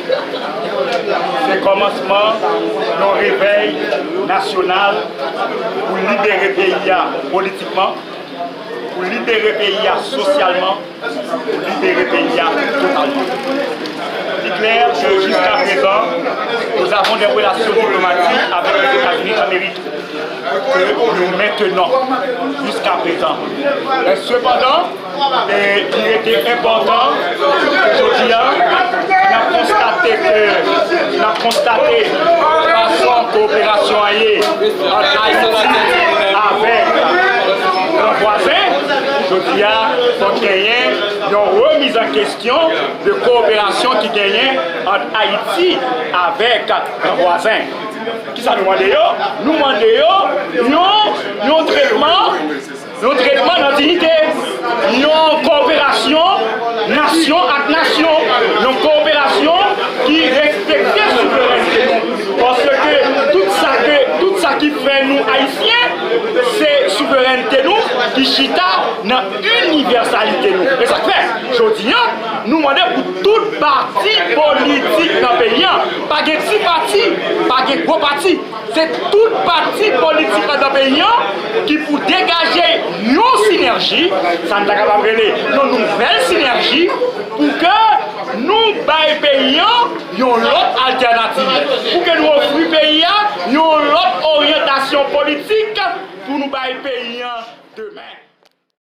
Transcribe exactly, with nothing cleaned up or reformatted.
Se kòmansman yon revèy nasyonal pou libere peyi a politikman, pou libere peyi a sosyalman, pou libere peyi a totalman. Il est clair que jusqu'à présent, nous avons des relations diplomatiques avec les États-Unis d'Amérique que nous maintenons jusqu'à présent. Mais cependant, e, il était important, jodi a, n ap konstate ke, n ap konstate fason kowoperasyon an ye ant Ayiti avèk gran vwazen. Jodi a, fòk genyen yon remiz an kesyon de kowoperasyon ki genyen ant Ayiti avèk gran vwazen. Kisa nou mande yo? Nou mande yo yon, yon tretman, yon tretman nan diyite, yon kowoperasyon nasyon ak nasyon, yon kowoperasyon ki respekte souverènte nou. Paske tout sa ke, tout sa ki fè nou ayisyen, se souverènte nou ki chita nan inivèsalite nou. E sa k fè, jodi a, nou mande pou tout pati politik nan peyi a, pa gen ti pati, pa gen gwo pati, se tout pati politik anndan peyi a ki pou degaje yon sinèji, sa n ta kapab rele yon nouvèl sinèji, pou ke nou bay peyi a yon lòt altènativ, pou ke nou ofri peyi a yon lòt oryantasyon politik pou nou bay peyi a demen.